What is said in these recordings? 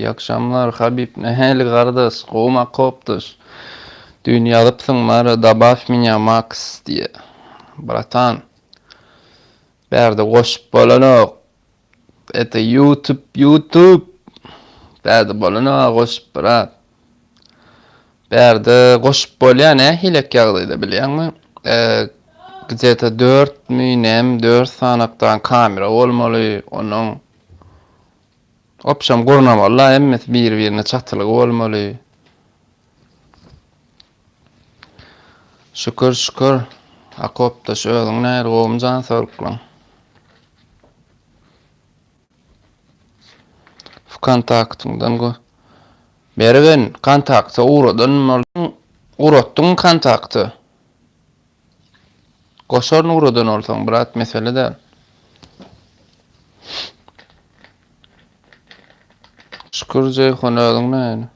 Iyi akşamlar Habib nähili gardaş gowmy akopdaş düýn ýazypsyň mara dabaf minýa maks diýe bratan bärde goşup bolanok eta ýutub ýutub bärde bolanok goşup brat bärde goşup bolýa nähilek ýagdaýda bilýäňmi gdeta dörtmi näme dört sanakdan kamera bolmaly onuň Opşam gurnamalyda hemmesi biri birine çatylygy bolmaly. Şükür şükür. Akopdaş özüň nähili gowumy jan saglyklaň. Wkontaktyňdan go. Mergen kontakta ugradan bolsaň ugratdyňmy kontakta? Goşaryn ugradan bolsaň brat mesele däl. Şükür Jeýhun özüň nähili?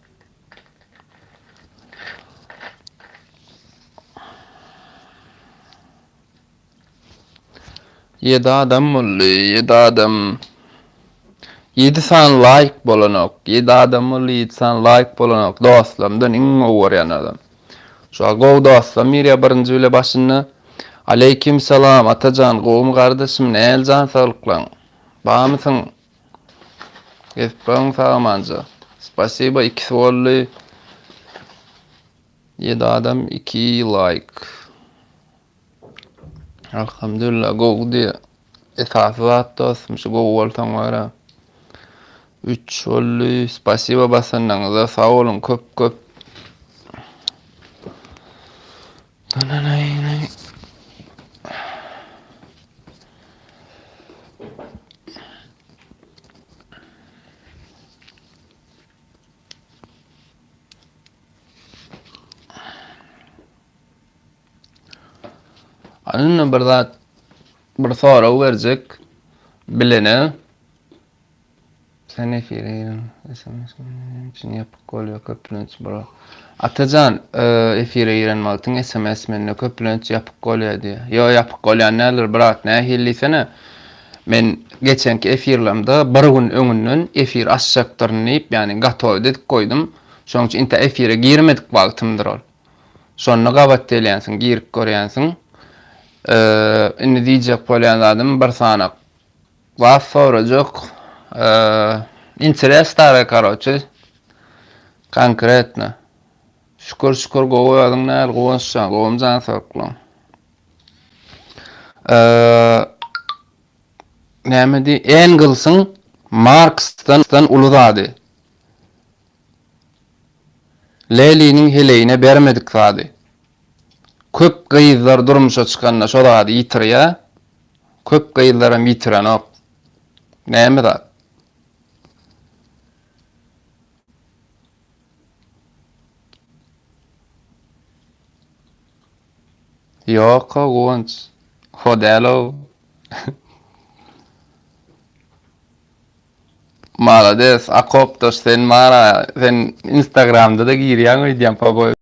Ýedi adam boldy, ýedi adam. Ýedi sany laýk bolanok. Ýedi adam boldy, ýedi sany laýk bolanok. Dostlarymdan iň gowy görýän adam. Şu gowy dostlarym girýär birinji bile başynda. Aleýkim salam Atajan gowumy gardaşym näl jan saglyklaň. Bamysyň? Gezip bagyň sagamanja. Spasiba ikisi boldy. Ýedi adam iki laýk. Alhamdulillah gowy diýýär. Esasy zat dostum şu gowy bolsaň bara. 3 boldy. Spasiba basanyňyza sag boluň köp köp. Indi bir zat bir sorag berjek bilene. Sen efire giren SMS üçin ýapyk bolýar köplenç bro. Atajan efire giren wagtyň SMS mende köplenç ýapyk bolýar diýýär. Ýo ýapyk bolýan däldir brat nähili diýsene. Men geçenki efirlerimde bir gün öňünden efir açjakdyryn diýip ýagny gatow edip goýdum. Şonuň üçin intä efire girmedik wagtymdyr ol. Şonda gabat gelýänsiň, girip görýänsiň. Indi diýjek bolýan zadym bir sany zat sorajak. Interes dara karoçe. Konkretno. Şükür şükür gowy özüň näl Guwançjan gowmy jan saglyklaň. Näme diý Engelsiň Marksdan uly zady. Leliniň heleýine bermedik zady. Köp gyzlar durmuşa çykanda şo zady ýitirýä. Köp gyzlaram ýitirenok. Näme zat? Ýok-a Guwanç. O däl-ow. Malades Akopdaş sen mara sen instagramda da girýäň öýdýän poboý.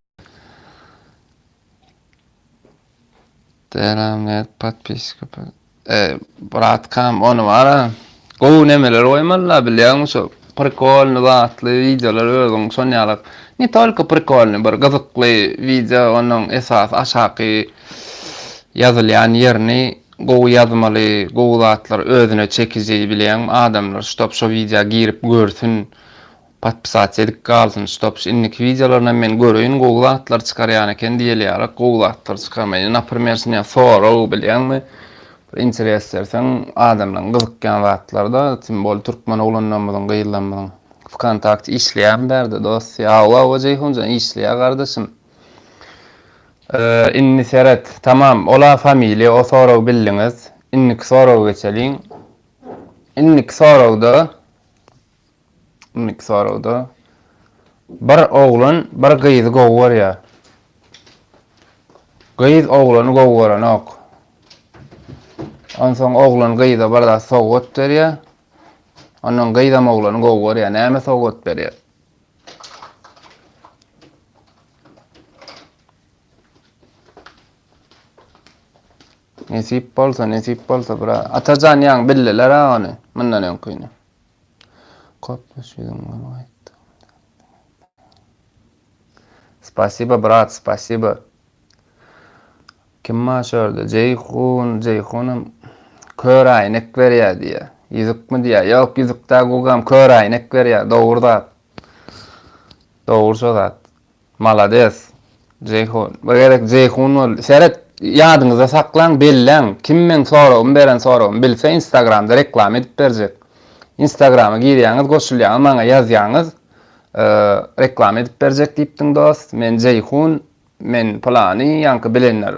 Deram podpiska e, bratkam ony bara gowy nemeler goýmalyda bilýäňmi şo prikolny zatly wideolar özüň şon ýaly ne tolko prikolny bir gyzykly wideo onuň esasy aşaky ýazylýan ýerini Gowy ýazmaly gowy zatlar özüne çekiji bilýäňmi adamlar ştob şo wideo girip görsün podpisatsa edip galsyn ştob şu indiki wideolarynam men göreýin gowy zatlar çykarýan eken diýeli ýalak gowy zatlar çykarmaýyn naprimer şuny sorag bilýäňmi bir interes berseň adamlaryň gyzykýan zatlarda tim bol türkmen oglanlarymyzyň gyzlarymyzyň wkontakte işleýärmi bärde dost ýa hawa Jeýhunjan işleýär gardaşym. Indi seret. Tamam, ola familiýa, o soragy bildiňiz. Indiki soraga geçeliň. Indiki soragda Indiki soragda bir oglan bir gyzy gowy görýär. Gyz oglany gowy görenok. Onsoň oglan gyza bir zat sowgat berýär. Ondan gyzam oglany gowy görýär. Näme sowgat berýär? Nesip bolsa, nesip bolsa bira. Atajan ýaň bildiler ha ony mundan öňkini. Kopmuş ýüzüň bolup. Spasibo brat spasibo. Kim bar şu ýerde? Jeýhun, Jeýhunam kör äýnek berýär diýýär. Ýüzükmi diýýär. Ýok, ýüzük däl, gugam kör äýnek berýär. Dogry zat. Dogry şo zat. Malades. Jeýhun. Bir gezek Jeýhun boldy. Seret, ýadyňyzda saklaň, belläň. Kim meň soragymy beren soragymy bilse Instagramda reklama edip berjek. Instagrama girýäňiz, goşulýaňyz, maňa ýazýaňyz. Reklama edip berjek diýipdiň dost. Men Jeýhun. Men pylany ýaňky bilenler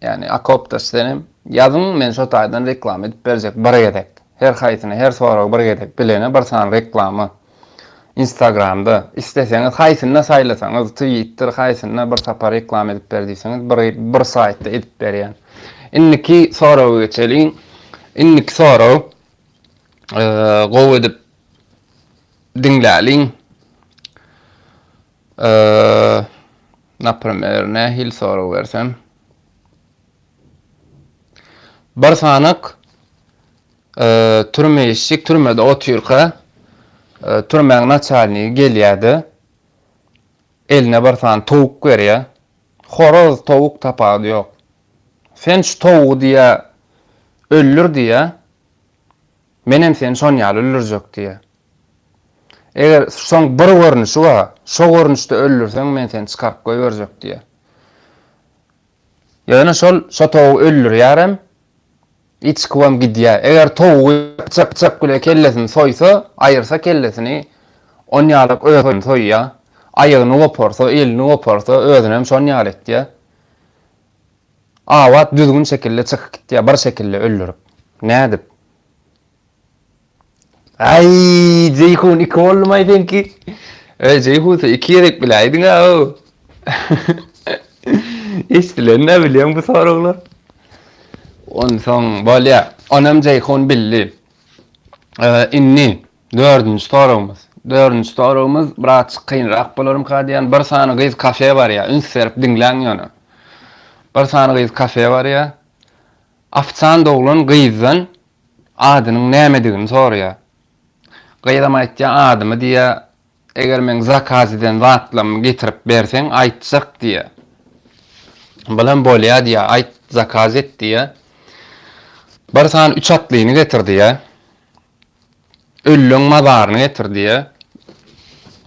ýagny okopdaş senem ýazyň men şo taýdan reklama edip berjek bir gezek her haýsyna her soragy bir gezek bilene bir sany reklama instagramda isleseňiz haýsynda saýlasaňyz twitter haýsynda bir sapar reklama edip ber diýseňiz bir bir saýtda edip berýän indiki soraga geçeliň indiki sorag gowy edip diňläliň. Naprimer, nähili sorag bersem? Bir sanak türmeişik türmede otyrka, türmäň naçalnigi gelýär-de, eline bir sany towuk berýär. Horaz, towuk tapawudy ýok. Sen şu towugy diýýär, öldür diýýär. Menem seni şon ýaly öldürjek diýýär. Eger şoň bir görnüşi bar, şo görnüşde öldürseň men seni çykaryp goýberjek diýýär. Ýöne şol şo towugy öldürýärem, i çykybam gidýär. Eger towugy pyçak pyçak bile kellesini soýsa, aýyrsa kellesini, on ýalak özüni soýýar. Aýagyny goparsa, elini goparsa, özünem şon ýaly etýär. Abat düzgün şekilde çykyp gitýär, bir şekilde öldürip. Nädip? Aý, Jeýhun iki boldumaý seňki? Eý, Jeýhun sen iki gezek biläýdiň-ä-ow. Eşdilen-dä bilýäň bu soraglar. Onsoň bolýa. Onam Jeýhun bildi. Indi dördünji soragymyz. Dördünji soragymyz birazjyk kynrak bolarmyka diýýän. Bir sany gyz kafe barýar. Üns berip diňläň ýöne. Bir sany gyz kafe barýar. Ofisiant oglan gyzdan adynyň nämedigini soraýar. Gyzam aýtýar, adymy diýýär, eger meň zakaz eden zatlarymy getirip berseň aýtjak diýýär. Bulam bolýar diýýär, aýt, zakaz et diýýär. Bir sany üç atlyny getir diýýär. Ölüleň mazaryny getir diýýär.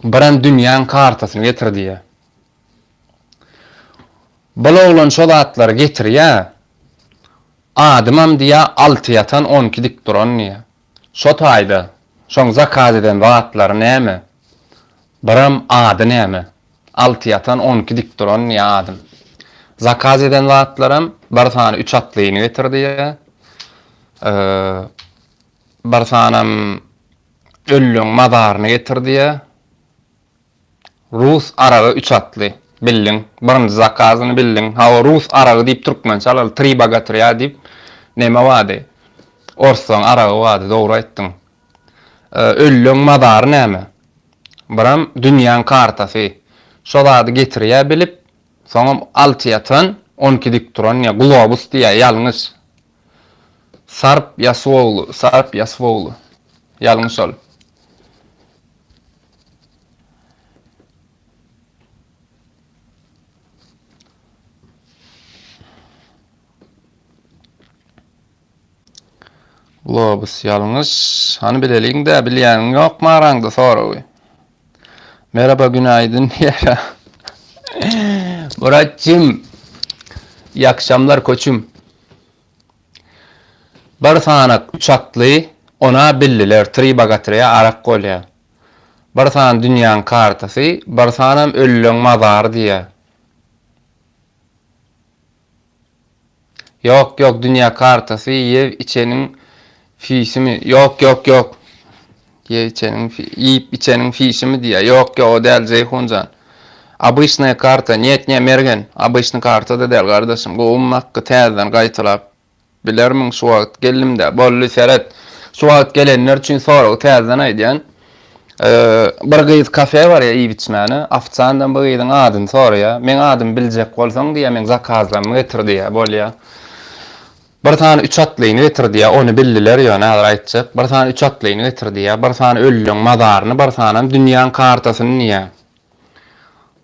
Birem dünýäň kartasyny getir diýýär. Bul oglan şo zatlary getirýä. Adymam diýýä alty ýatan onki dik duran diýýä. Şo taýda şoň zakaz eden zatlary näme? Biram ady näme? Alty ýatan onki dik duran diýýä adym. Zakaz eden zatlaram bir sany üç atlyny getir diýýä. Bir sanam ölüleň mazaryny getir diýýä. Rus aragy üç atly. Bildiň. Birinji zakazyny bildiň. Hawa rus aragy diýip türkmençe alaly tri bogatyrýa diýip neme bardy. Orslaň aragy bardy dogry aýtdyň. Ölüleň mazary näme? Biram dünýäň kartasy. Şo zady getirýä bilip, soňam alty ýatan, onki dik duran diýýä, globus diýýä, ýalňyş. Sarp Ýaswoglu, Sarp Ýaswoglu. Ýalňyş ol. Globus ýalňyş. Hany bileliň-dä, bilýäniň ýokmy araňda soragy? Merhaba günaydın diýýär. Muratjym. İyi akşamlar koçum. Bir sanak üç atly, ona bildiler, tri bogatyrýa arak bolýar. Bir sany dünýäň kartasy, bir sanam ölüleň mazary diýýär. Ýok ýok dünýä kartasy ýew içeniň fişimi ýok ýok ýok ýew içeniň iýip içeniň fişimi diýýär ýok ýok o däl Jeýhunjan obyçnaýa karta net ne Mergen obyçny karta-da däl gardaşym gowumy Makgy täzeden gaýtalap Bilermiň şu wagt geldimdä. Boldy seret. Şu wagt gelenler üçin soragy täzeden aýdýan. Bir gyz kafe barýar iýip içmäne. Ofisiantdan bu gyzyň adyny soraýar. Meň adymy biljek bolsaň diýýär, meň zakazlarymy getir diýýär. Bolýar. Bir sany üç atlyny getir diýýär. Ony bildiler ýöne häzir aýtjak. Bir sany üç atlyny getir diýýär. Bir sany ölüleň mazaryny, bir sanam dünýäň kartasyny diýýär.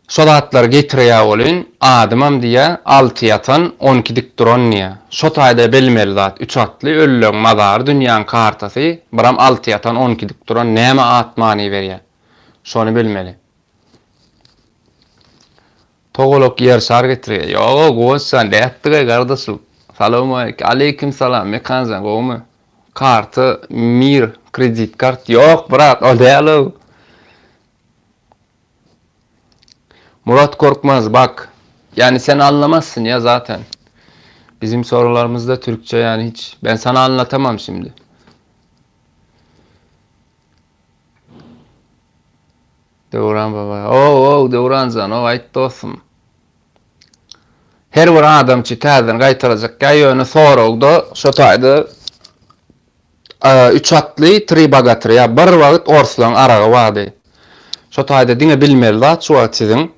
Şo zatlary getirýä welin, adymam diýýä, alty ýatan, onki dik duran diýýä. Şo taýda bilmeli zat, üç atly, ölüleň mazary, dünýäň kartasy, biram alty ýatan, onki dik duran näme at many berýä. Şony bilmeli. Togalak ýer şar getirýä. Ýog-ow, Guwançjan, nätdigaý gardaşym? Salowmaleýkim. Aleýkim salam, Mekanjan, gowumy? Karta, mir, kredit kart, ýok, brat, o däl-ow. Murat Korkmaz bak yani sen anlamazsyn ya zaten. Bizim sorularımızda Türkçe yani hiç ben sana anlatamam şimdi. Döwran baba. Oh oh Döwranjan oh aýt dostum. Her bir adam üçin täzeden gaýtalajak ýa ýöne soragda şo taýda Üç atly tri bogatyrýa bir wagt orslaň aragy bardy. Şo taýda diňe bilmeli zat şu wagt siziň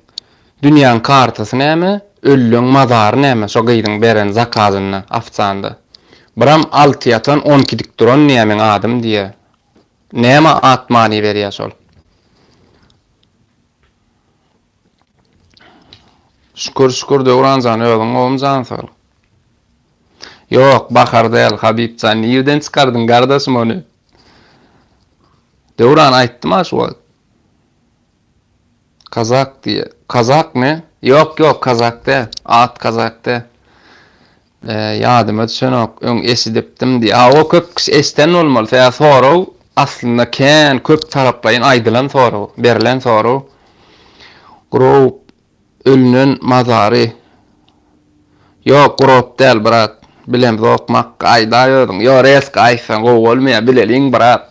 dünýäň kartasy näme, ölüleň mazary näme şo gyzyň beren zakazynda ofisianda. Biram alty ýatan onki dik duran diýä meň adym diýä. Näme at many berýä şol. Şükür şükür Döwranjan özüň gowmy jan saglyk. Ýok, Bahar däl, Habibjan, nirden çykardyň gardaşym ony? Döwran aýtdym-a şu wagt. Kazak diýe. Kazakmy? Ýok, ýok, kazak däl. At kazak däl. Ýadyma düşenok, öň eşidipdim diýe. Hawa, köp kişi eşiden bolmaly. Sebäbi sorag aslynda kän, köp taraplaýyn aýdylan sorag, berlen sorag. Grow Ölünen mazary. Ýok grob däl brat. Bilemzok makga aýdaý özüň. Ýo reska aýtsaň gowy bolmaýa bileliň brat.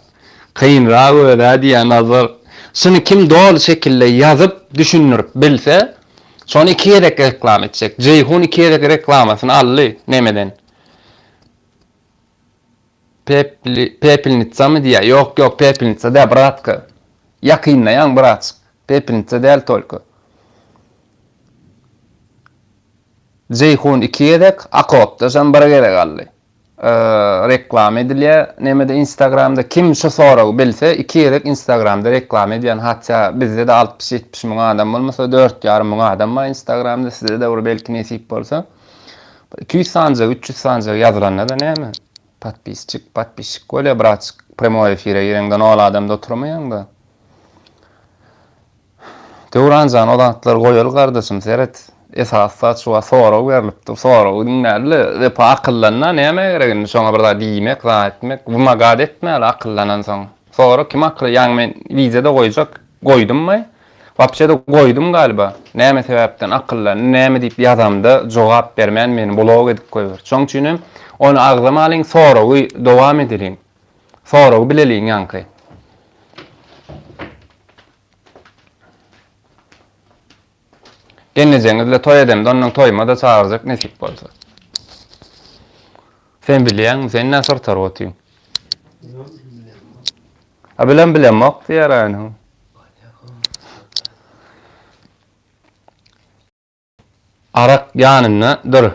Kynrak özä diýýä Nazar. Şuny kim doly şekilde ýazyp düşündirip bilse şony iki gezek reklama etjek. Jeýhun iki gezek reklamasyny aldy nemeden. Pepli pepelnitsamy diýýä. Ýok ýok pepelnitsa däl bratka. Ýakynlaýaň bratçyk. Pepelnitsa däl tolko. Jeýhun iki gezek, Akopdaşam bir gezek aldy. Reklama edilýär nemede instagramda kim şu soragy bilse iki gezek instagramda reklama edýän hatda bizde-de 60-70 müň adam bolmasa 4,5 müň adam bar instagramda sizde-de bir belki nesip bolsa 200 sanjak 300 sanjak ýazylanda-da näme podpisçik podpisçik bolýar bratçyk premoi efire gireňde nol adamda oturmaýaňda. Döwranjan o zatlary goýaly gardaşym seret esasy zat şu wagt sorag berlip dur soragy diňläli Wepa akyllanda nämä gerek indi şoňa bir zat diýmek zat etmek wymagad etmäli akyllanansoň sorag kim akyly ýaňy men wideoda goýjak goýdummy wapşede goýdum galiba näme sebäpden akyllandy näme diýip ýazamda jogap bermän meni blok edip goýberdi şoň üçinem ony agzamalyň soragy dowam edeliň soragy bileliň ýaňky. Gelnejeňizle toý edemde ondan toýuma-da çagyrjak nesip bolsa. Sen bilýäňmi? Sen nä syrtaryp otyň? A bilen bilemok diýer aýny. Arak ýanynda dur.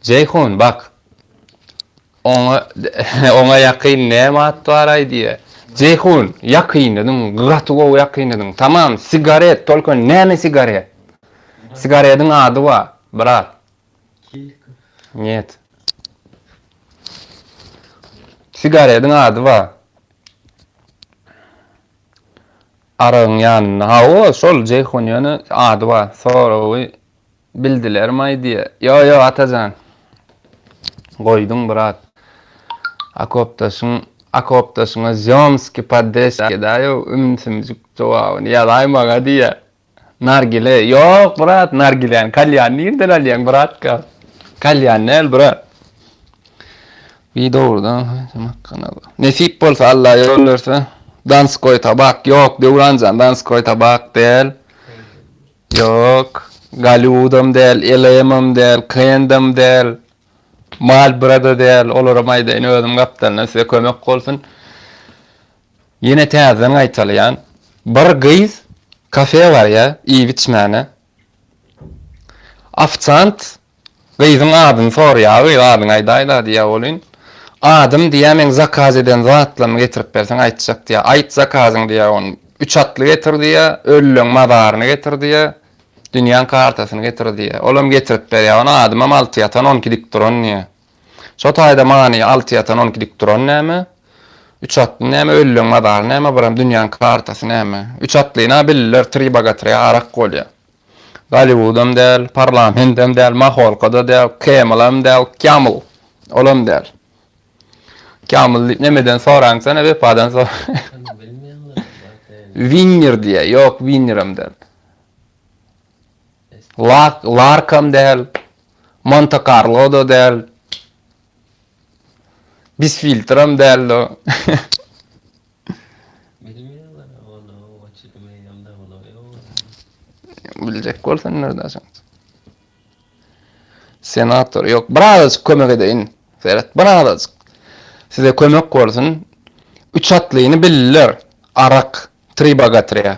Jeýhun, bak. Oňa oňa ýakyn näme at bar-aý diýýär. Jeýhun, ýakynladyň, gaty gowy ýakynladyň. Tamam, sigaret, tolko näme sigaret? Sigarediň ady bar, brat. Kilka. Net. Sigarediň ady bar. Aragyň ýanynda. Hawa, şol Jeýhun ýöne ady bar. Soragy bildilermaý diýýä. Ýo, ýo, Atajan. Goýduň, brat. Okopdaşyň, okopdaşyňa zýomski poddeşki daýow ümsümjik jogabyny ýazaý maňa diýýä. Nargile, ýok, brat, nargiläni, kalýany nirden alýaň, bratka? Kalýan däl, brat. Bir dogrudan Nesip bolsa Allah ýol berse. Danskoý tabak ýok Döwranjan danskoý tabak däl. Ýok. Gollywoodam däl, LM-am däl, Kendam däl. Marlboro-da däl. Olaram aýdaýyn özüm gapdalyndan size kömek bolsun. Ýene täzeden gaýtalaýan. Bir gyz kafe barýar iýip içmäne. Ofisiant Gyzyň adyny soraýar, gyz adyňy aýdaýda diýýär welin, adym diýýär meň zakaz eden zatlarymy getirip berseň aýtjak diýýär. Aýt zakazyňy diýýär ony. Üç atly getir diýýär, ölüleň mazaryny getir diýýär, dünýäň kartasyny getir diýýär. Olam getirip berýär. Onuň adymam Alty ýatan, onki dik duran diýýär. Şo taýda many Alty ýatan, onki dik duran näme? Üç atly näme, ölüleň mazary näme, biram dünýäň kartasy näme? Üç atlyny-a bildiler, tri bogatrýa arak bolýar. Golliwudam däl, parlamentem däl, maholka-da däl, Kemelam däl, Kamil. Olam däl. Kamil diýip nemeden soraňsana Wepadan sor. Winner diýýär. Ýok, Winnerem däl. Lak, Larkam däl. Monte Carlo-da däl. Bisfiltrem däl o. Biljek bolsan nirde aşaň. Senator ýok. Birazajyk kömek edeýin. Seret, birazajyk. Size kömek bolsun. Üç atlyny bildiler. Arak, tri bogatrýa.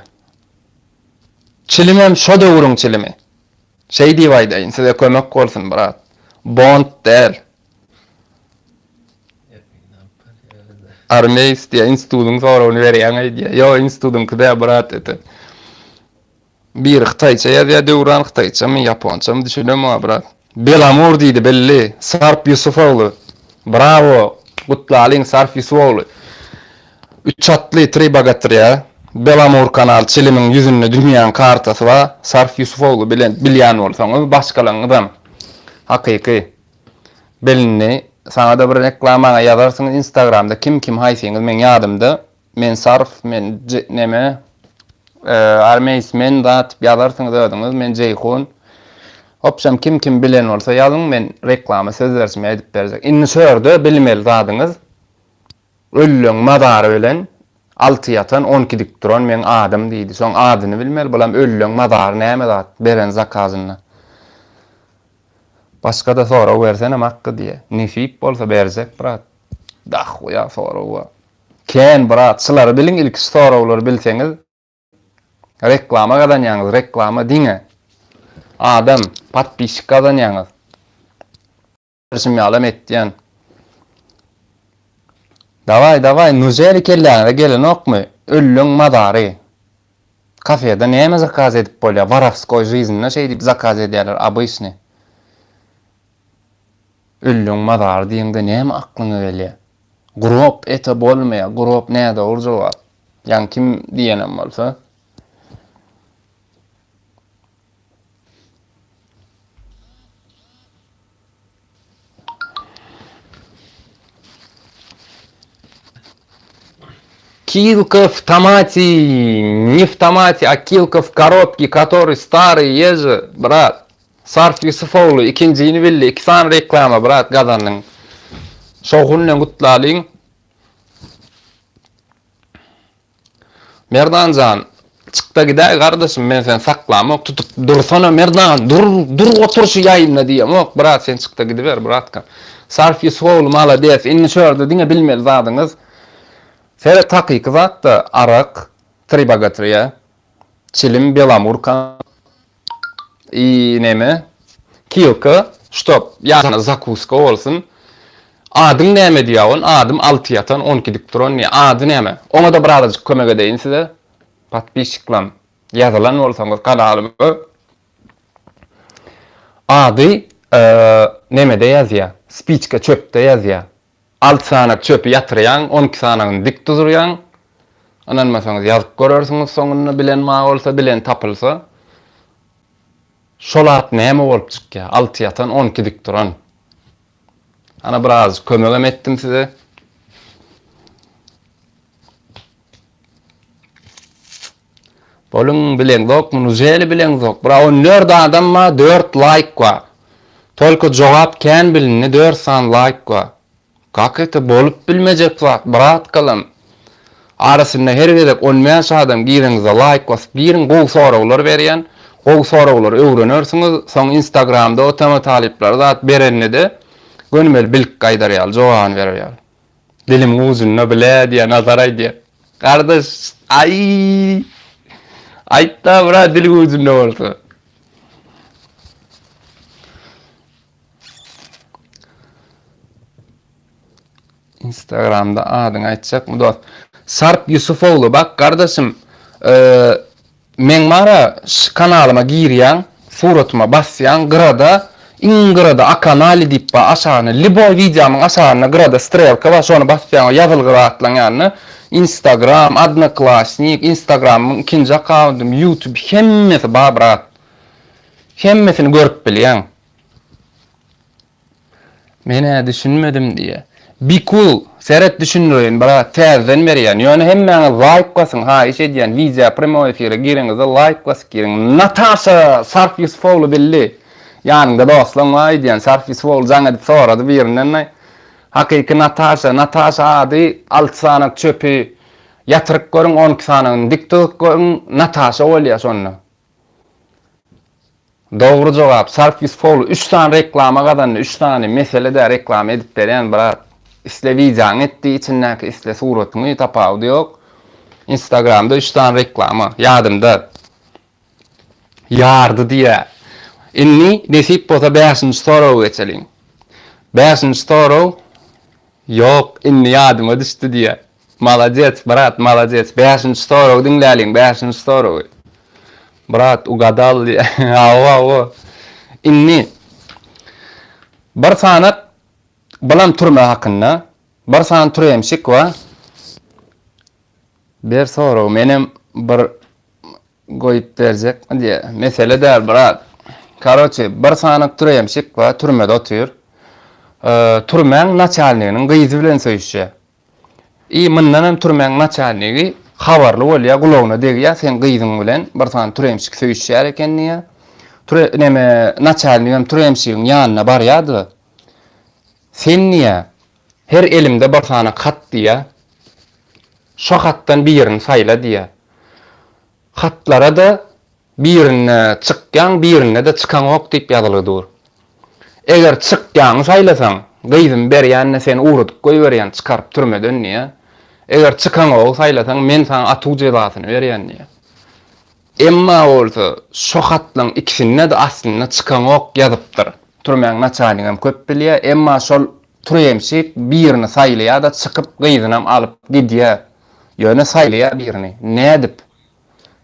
Çilimem şo döwrüň çilimi. Şeý diýip aýdaýyn, size kömek bolsun, brat. Bond däl. Armeýs diýýär, institutyň soragyny berýäň aýdýar. Ýok, institutyňky däl, brat, ete. Biri hytaýça ýazýar Döwran hytaýçamy ýaponçamy düşünemok brat. Belamur diýdi belli Sarp Ýusufogly Bravo gutlalyň Sarp Ýusufogly Üç atly tri bogatrýa Belamur kanal çilimiň ýüzünde dünýäň kartasy bar Sarp Ýusufogly bilen bilýän bolsaňyz başgalaňyzam hakyky bilindi saňada bir reklamaňa ýazarsyňyz instagramda kim kim haýsyňyz meň ýadymda Men sarf men neme armeýs men zat ýazarsyňyz özüňiz men Jeýhun Opşam kim kim bilen bolsa ýazyň men reklama söz berşime edip berjek indi şu ýerde bilmeli zadyňyz ölüleň mazary bilen alty ýatan onki dik duran meň adym diýdi şoň adyny bilmeli bulam ölüleň mazary näme zat beren zakazynda başgada sorag bersenem akgy diýe nesip bolsa berjek brat dahhuýa sorag bar. Kän brat şulary biliň ilki şu soraglary bilseňiz reklama gazanýaňyz reklama diňe adam podpisçik gazanýaňyz. Berşim ýalam etýän. Daway daway nujeli kelläňize gelenokmy öllüň mazary kafeda näme zakaz edip bolýa warawskoý žizinde şeý diýip zakaz edýäler obyçny öllüň mazary diýeňde näme aklyňa gelýä. Grob ete bolmaýar. Grob nädogry jogap. Ýaňy kim diýenem bolsa. Kilka w tomate, ne w tomate, a kilka w korobke, который старый еже, brat. Sarp Ýusufogly ikinjini bildi iki sany reklama brat gazandyň. Şowhun bilen gutlalyň. Merdanjan çykda gidäý gardaşym men seni saklamok tutup dursana Merdan dur dur otur şu ýaýynda diýemok brat sen çykda gidiber bratka. Sarp Ýusufogly malades indi şu ýerde diňe bilmeli zadyňyz seret hakyky zatda arak tribogatriýa çilim belamurka I neme? Kilka, ştob ýanyna zakuska bolsun. Adyň näme diýýär ol? Adym Alty ýatan, onki dik duran diýýär. Ady näme? Oňa-da birazajyk kömek edeýin size. Podpisçiklam ýazylan bolsaňyz kanalyma. Ady nemede ýazýar? Spiçka çöpde ýazýar. Alty sanak çöpi ýatyrýaň, onki sanagyny dik duzurýaň. Ynanmasaňyz ýazyp görersiňiz soňunda bilen bar bolsa, bilen tapylsa. Şol at näme bolup çykýar? Alty ýatan, onki dik duran. Ana birazajyk kömegem etdim size. Boluň bileňzok muny želi bileňzok. Bra 14 adam bar 4 laýk bar. Tolko jogap kän bilindi 4 sany laýk bar. Kak ete bolup bilmejek zat bratkalam. Arasynda her gezek 15 adam gireňizde laýk basyp giriň gowy soraglar berýän. Gowy soraglary öwrenersiňiz. Soň instagramda o tema talyplara zat berende-de gönümel bilip gaýdar ýaly jogabyny berer ýaly. Dilimiň ujunda bile diýýär Nazar aýdýar. Gardaş aý. Aýtda bra diliň ujunda bolsa. Instagramda adyňy aýtjakmy dost? Sarp Ýusufogly bak gardaşym. Meň bara ş kanalyma girýäň suratyma basýaň gyrada iň gyrada a kanali diýip bar aşagyna liboý wideomyň aşagynda gyrada strelka bar şony basýaň o ýazylgy zatlaň ýanyna instagram odnoklassnik instagramyň ikinji akkauntym youtube hemmesi bar brat hemmesini görüp bilýäň. Men-ä düşünmedim diýýä. Bikul, seret düşündireýin brat, täzeden berýän. Ýöne hemmäňiz laýk basyň, haýyş edýän, wideo prýamoý efire gireňizde laýk basyp giriň. Nataşa Sarp Ýusufogly bildi. Ýanyňda dostlaň bar öýdýän. Sarp Ýusufogly jaň edip sorady birinden. Hakyky Nataşa, Nataşa ady alty sanak çöpi ýatyryp görüň, onki sanagyny dik tutup görüň, Nataşa bolýa şonda. Dogry jogap Sarp Ýusufoglu üç sany reklama gazandy üç sany mesele däl reklama edip berýän brat isle wideoňy etdi içindäki isle suratyňy tapawudy ýok instagramda üç sany reklama ýadymda ýardy diýä indi nesip bolsa bäşinji soraga geçeliň bäşinji sorag ýok indi ýadyma düşdi diýä Malades brat malades bäşinji soragy diňläliň bäşinji soragy brat ugadal diýä hawa hawa indi bir sany bulam türme hakynda bir sany türemşik bar ber soragy menem bir goýup berjekmi diýä mesele däl brat karoçe bir sany türemşik bar türmede otyr türmäň naçalniginiň gyzy bilen söýüşýär I mundanam türmäň naçalnigi habarly bolýar, gulagyna degýär, seň gyzyň bilen bir sany türemşik söýüşýär eken diýýär. Türe neme naçalnigem türemşigiň ýanyna barýar-da, Sen diýýär, her elimde bir sany hat diýýär. Şo hatdan birini saýla diýýär. Hatlara-da Birinde çykýaň, birinde-de çykaňok diýip ýazylgy dur. Eger çykýaňy saýlasaň, gyzymy berýän-de seni ugradyp goýberýän, çykaryp türmeden diýýär. Eger çykaňogy saýlasaň, men saňa atuw jezasyny berýän diýýär. Emma bolsa şo hatlaň ikisinde-de aslynda çykaňok ýazypdyr. Türmäň naçalnigem köp bilýär, emma şol türemşik birini saýlaýar-da çykyp gyzynam alyp gidýär. Ýöne saýlaýar birini. Nädip?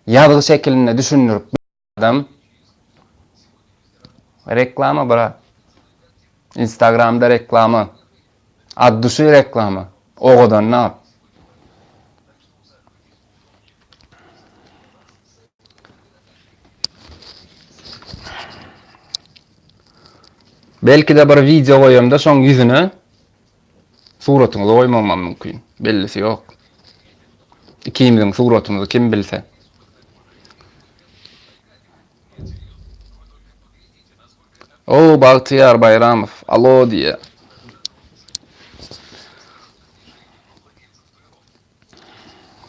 Ýazgy şekilinde düşündirip adam. Reklama brat. Instagramda reklama. At duşy reklama. Owadan nap. Belki-de bir wideo goýamda şoň ýüzüne Suratyňyzy goýmagymam mümkin. Bellisi ýok. Ikimiziň suratymyzy kim bilse. O Bagtyýar Baýramow, alo diýýär.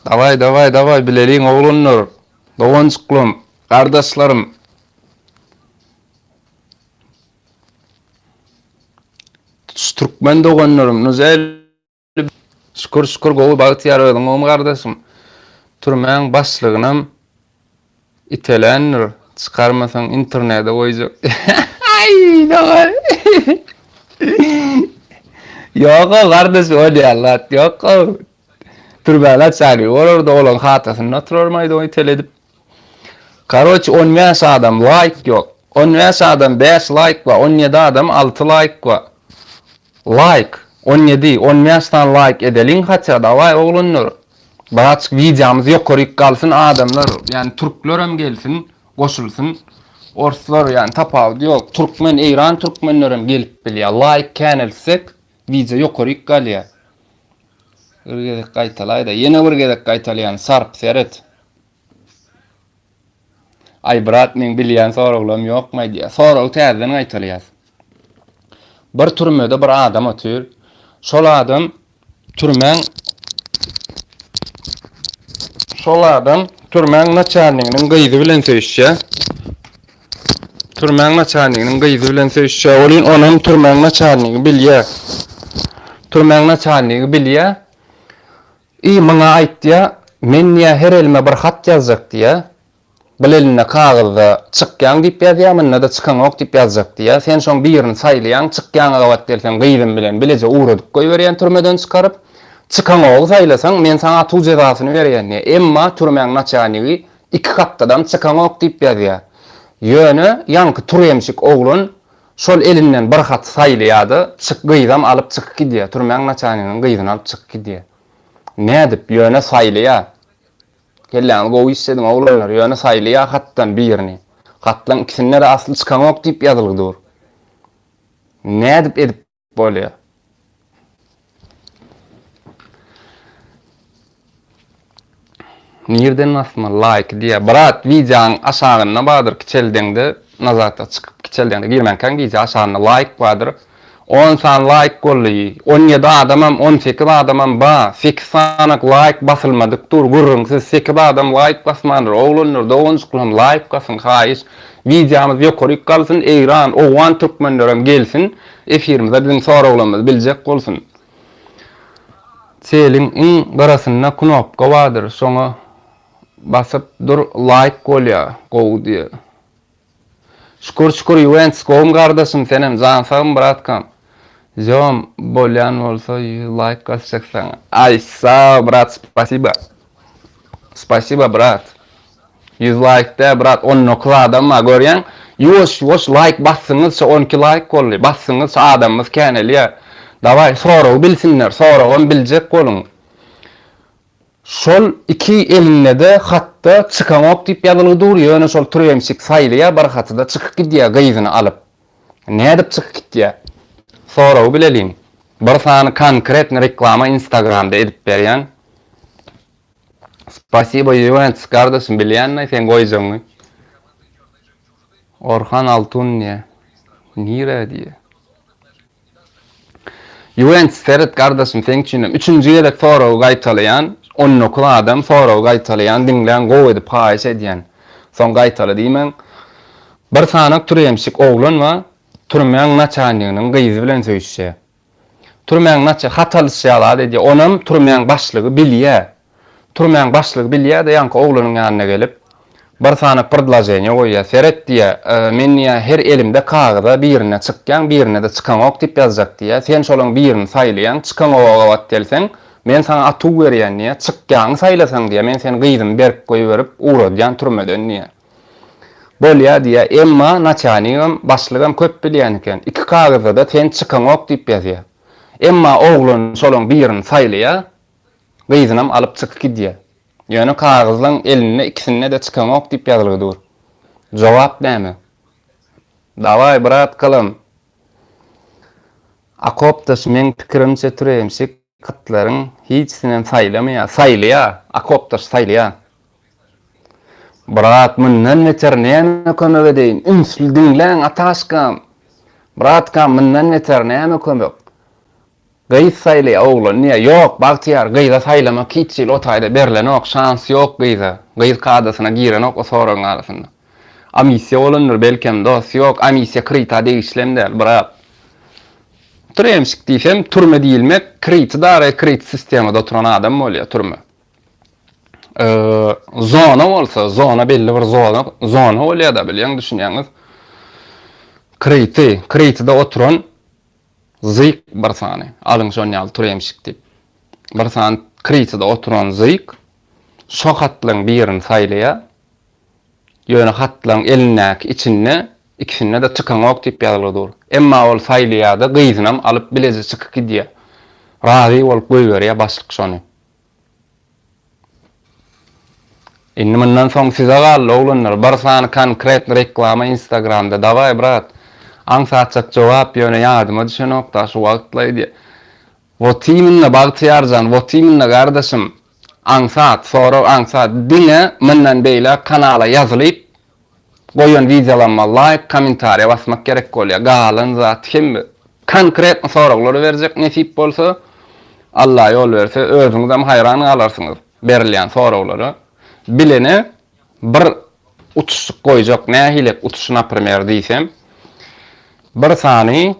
Daway daway daway bileliň oglanlar, doganjyklarym, gardaşlarym. Tutuş türkmen doganlarym nuzel şükür şükür gowy bagtyýar özüň gowmy gardaşym türmäň başlygynam iteländir çykarmasaň internede goýjak aý dogan ýok gardaş ol ýaly zat ýok türmäň açary bolarda olaň hatasynda oturarmaýdy ony iteledip Karoç 15 adam laýk ýok. 15 adam 5 laýk bar. 17 adam 6 laýk bar. Laýk 17, 15 sany laýk edeliň haça dawaý oglanlar. Birazçyk wideomyz ýokaryk galsyn adamlar, ýani türklerem gelsin, goşulsyn. Orslar ýani tapawudy ýok. Türkmen, Eýran türkmenlerem gelip bilýär. Laýk käneltsek wideo ýokaryk galýar. Bir gezek gaýtalaýda. Ýene bir gezek gaýtalaýan sarp seret. Aý brat meň bilýän soraglarym ýokmy aýdýar. Soragy täzeden gaýtalaýas. Bir türmede bir adam otyr. Şol adam türmäň Şol adam türmäň naçalniginiň gyzy bilen söýüşýär. Türmäň naçalniginiň gyzy bilen söýüşýär. Welin onam türmäň naçalnigi bilýär. Türmäň naçalnigi bilýär. I muňa aýtýa, men diýä her elime bir hat ýazjak diýä. Bil elinde kagyzda çykýaň diýip ýazýa, munda-da çykaňok diýip ýazjak diýä. Sen şoň birini saýlaýaň, çykýaňa gabat gelseň gyzym bilen bileje ugradyp goýberýän türmeden çykaryp. Çykaňogy saýlasaň, men saňa atuw jezasyny berýän diýýär. Emma türmäň naçalnigi iki hatdadam çykaňok diýip ýazýar. Ýöne ýaňky türemşik oglan şol elinden bir haty saýlaýar-da, çyk gyzam alyp çykyp gidýär. Türmäň naçalniginiň gyzyny alyp çykyp gidýär. Nädip? Ýöne saýlaýar. Kelläňizi gowy işlediň oglanlar, ýöne saýlaýar hatdan birini. Hatlaň ikisinde-de asly çykaňok diýip ýazylgy dur. Nädip edip Bolýa. Nirden basmaly laýky diýýä. Brat wideoň aşagynda bardyr kiçeldeňde nazatda çykyp kiçeldeňde girmänkäň wideo aşagynda laýk bardyr. On sany laýk boldy. On ýedi adamam on sekiz adamam ba. Sekiz sanak laýk basylmadyk dur gürrüňsiz sekiz adam laýk basmandyr. Oglanlar doganjyklarym laýk basyň haýyş. Wideomyz ýokaryk galsyn Eýran owgan türkmenlerem gelsin. Efirimize biziň soraglarymyzy biljek bolsun. Teliň iň gyrasynda knopka bardyr şoňa basyp dur laýk bolýa gowy diýe. Şükür şükür Ýuwentus gowmy gardaşym senem jan sagmy bratkam. Zýom bolýan bolsa 100 laýk basjak saňa. Aý sag brat spasiba. Spasiba brat. Ýüz laýk däl brat 19 adam bar görýäň ýuwaş ýuwaş laýk bassyňyzça 12 laýk boldy bassyňyzça adamymyz känelýär dawaý soragy bilsinler soragam biljek boluň şol iki elindede hatda çykaňok diýip ýazylgy dur ýöne şol türemşik saýlaýar bir hatyda çykyp gidýär gyzyny alyp nädip çykyp gitýär soragy bileliň bir sany konkretny reklama instagramda edip berýän Spasibo Juventus gardaşym bilýänmi seň goýjagyňy. Orhan Altun diýe. Nire diýe. Juventus seret gardaşym seň üçinem üçünji gezek soragy gaýtalaýan 19 adam soragy gaýtalaýan diňläň gowy edip haýyş edýän. Soň gaýtala diýmäň. Bir sanak türemşik oglan bar türmäň naçalniginiň gyzy bilen söýüşýär. Türmäň naçe hat alyşýar zat edýär. Onam türmäň başlygy bilýär. Türmäň başlygy bilýär-de ýaňky oglanyň ýanyna gelip, bir sany predloženiýe goýýar. Seret diýýär, men diýýär, her elimde kagyza birinde çykýaň, birinde-de çykaňok diýip ýazjak diýýär. Sen şolaň birini saýlaýaň, çykaňoga gabat gelseň, men saňa atuw berýän diýýär. Çykýaňy saýlasaň diýýär, men seni gyzymy berip goýberip ugradýan türmeden diýýär. Bolýa diýýä, emma naçalnigem, başlygam köp bilýän eken. Iki kagyzda-da sen çykaňok diýip ýazýa. Emma oglan şolaň birini saýlaýa, gyzynam alyp çykyp gidýä. Ýöne kagyzlaň elinde ikisinde-de çykaňok diýip ýazylgy dur. Jogap näme? Dawaý brat kalam. Akopdaş meň pikirimçe türemşik hatlaryň hiçisinem saýlamaýa. Saýlaýa, akopdaş saýlaýa. Brat mundan beter näme kömek edeýin ünsli diňläň ataşkam bratkam mundan beter näme kömek gyz saýlaýa oglan diýä ýok bagtyýar gyza saýlamak hiç hili o taýda berlenok şans ýok gyza gyz kadasyna girenok o soragyň arasynda amissiýa bolandyr belkem dos ýok amissiýa kryta degişlem däl brat türemşik diýsem türme diýilmek kryty dara kryty sistemada oturan adam bolýa türme. Zona bolsa, zona belli bir zona, zona bolýar-da bilýäň, düşünýäňiz. Kryty, krytyda oturan zyk bir sany. Alyň şon ýaly turemşik diýip. Bir sany krytyda oturan zyk şo hatlaryň birini saýlaýar. Ýöne hatlaryň elindäki içinde ikisinde-de çykaňok diýip ýazylgy dur. Emma ol saýlaýar-da gyzynam alyp bileje çykyp gidýär. Razy bolup goýberýär başlyk şony. Indi mundan soň size galdy oglanlar bir sany konkretny reklama instagramda daway brat aňsatjak jogap ýöne ýadyma düşenokda şu wagtlaý diýe wot iminno Bagtyýarjan wot iminno gardaşym aňsat sorag aňsat diňe mundan beýläk kanala ýazylyp Goýan wideolamma laýk kommentariýa basmak gerek bolýa galan zat hemme konkretny soraglary berjek nesip bolsa Alla ýol berse özüňizem haýran galarsyňyz berilýän soraglara bilene bir utuşyk goýjak nähilek utuş naprimer diýsem bir sany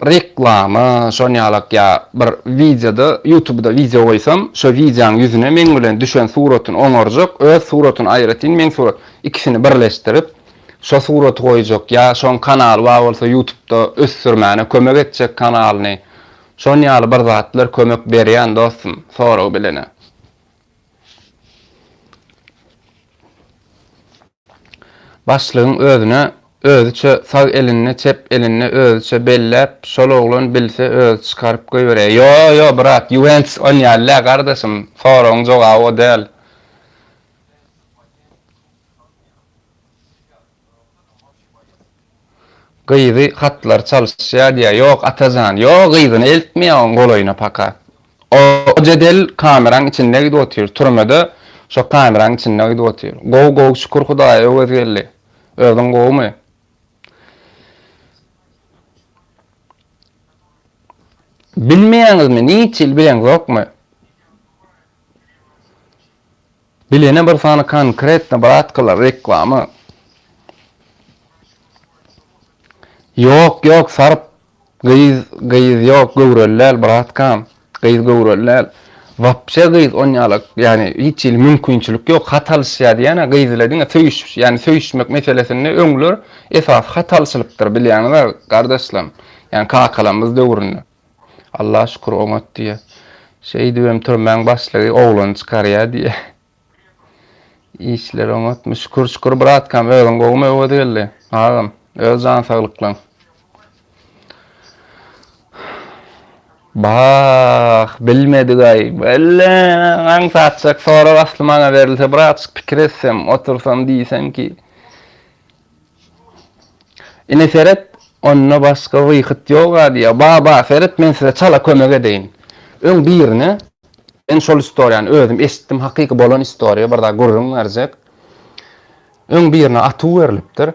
reklama şon ýalak ýa bir wideoda ýutubda wideo goýsam şo wideoň ýüzüne meň bilen düşen suratyny oňarjak öz suratyny aýratyn meň surat ikisini birleşdirip şo suraty goýjak ýa şoň kanaly bar bolsa ýutubda ösdürmäne kömek etjek kanalyny. Şon ýaly bir zatlar kömek berýän dostum sorag bilene. Başlygyň özüne özüçe sag elinde çep elinde özüçe belläp şol oglan bilse özi çykaryp goýberýär. Ýo ýo brat Ýuwentus on ýaly däl gardaşym soragyň jogaby o däl. Gyzy hatlar çalyşýar diýýär. Ýok Atajan, ýok gyzyny eltmeýär oň golaýyna paka. O jedel kameraň içinde gidip otyr. Türmede şo kameraň içinde gidip otyr. Gowy gowy şükür Hudaýa Öwezgeldi. Özüň gowumy? Bilmeýäňizmi? Niçe ýyl bileňzokmy? Bilene bir sany konkretno bratkalar reklama. Ýok ýok saryp gyz gyz ýok göwreli däl bratkam gyz göwreli däl wapşe gyz onýalak ýani hiç hili mümkinçilik ýok hat alyşýa diýýän gyz ile diňe söýüş ýani söýüşmek meselesinde öňler esasy hat alyşylypdyr bilýäňizä gardaşlam ýani kakalarymyz döwründe. Allaha şükür oňat diýýä. Şeýdibem türmäň başlygy oglany çykarýa diýýä. Işler oňatmy? Şükür şükür bratkam özüň gowumy Öwezgeldi agam? Öz jan saglyklaň. Bah, bilmedigaý. Welle, aňsatjak sorag asly maňa berilse birazjyk pikir etsem, otursam diýsem ki, Ine seret, onda başga wyhyt ýog-a diýýär. Baba, seret, men size çala kömek edeýin. Öň birine, men şol istoriýany özüm eşitdim, hakyky bolan istoriýa, bir zat gürrüň berjek. Öň birine atuw berlipdir.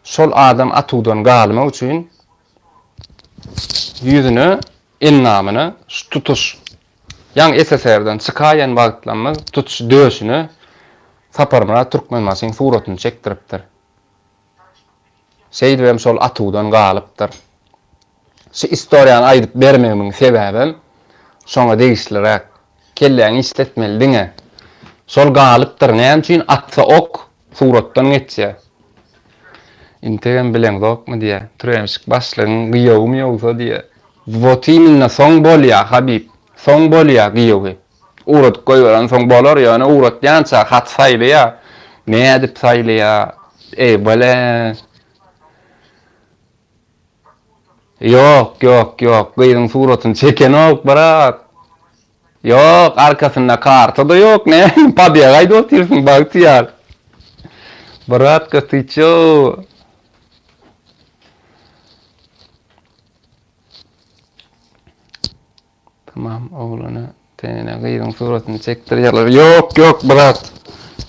Şol adam atuwdan galmak üçin ýüzüne, endamyna şu tutuş, ýaňy SSR-den çykaýan wagtlarymyz tutuş döşüne Saparmyrat Türkmenbaşyň suratyny çekdiripdir. Şeýdibem şol atuwdan galypdyr. Şu istoriýany aýdyp bermegimiň sebäbem şoňa degişliräk. Kelläňi işletmeli diňe. Şol galypdyr. Näme üçin atsa ok suratdan geçýär. Integem bileňzokmy diýýär. Türemşik başlygyň gyýawymy ýogsa diýýär. Wot iminna soň bolýa Habib. Soň bolýa gyýawy. Ugradyp goýberensoň bolar, ýöne ugratýança hat saýlaýa. Nädip saýlaýa? Eý, bile. Ýok, ýok, ýok, gyzyň suratyny çekenok, brat. Ýok, arkasynda karta-da ýok, näme, pobeg aýdyp otyrsyň, Bagtyýar. Bratka, ty ço? Tamam oglana tenine gyzyň suratyny çekdirýärler. Ýok ýok brat.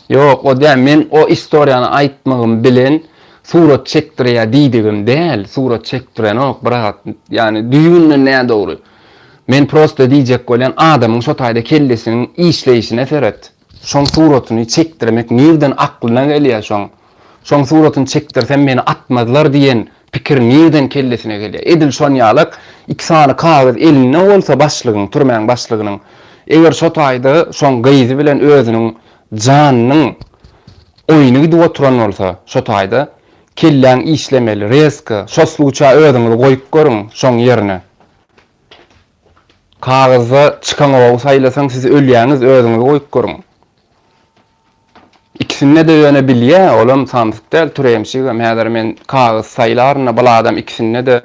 Ýok o däl men o istoriýany aýtmagym bilen surat çekdirýär diýdigim däl. Surat çekdirenok brat. Ýani düýbünden nädogry. Men prosta diýjek bolýan adamyň şo taýda kellesiniň işleýşine seret. Şoň suratyny çekdirmek nirden aklyna gelýär şoň. Şoň suratyny çekdirsem meni atmazlar diýen pikir nirden kellesine gelýär. Edil şonýalak iki sany kagyz elinde bolsa başlygyň, türmäň başlygynyň, eger şo taýda şoň gyzy bilen özüniň janynyň oýny gidip oturan bolsa şo taýda kelläň işlemeli rezko şo sluça özüňizi goýup görüň şoň ýerine. Kagyzda çykan ogy saýlasaň siz ölýäňiz özüňizi goýup görüň. Ikisinde-de ýöne bilýä, olam samsyk däl, türemşigem. Häzir men kagyz saýlaryn-da, bul adam ikisinde-de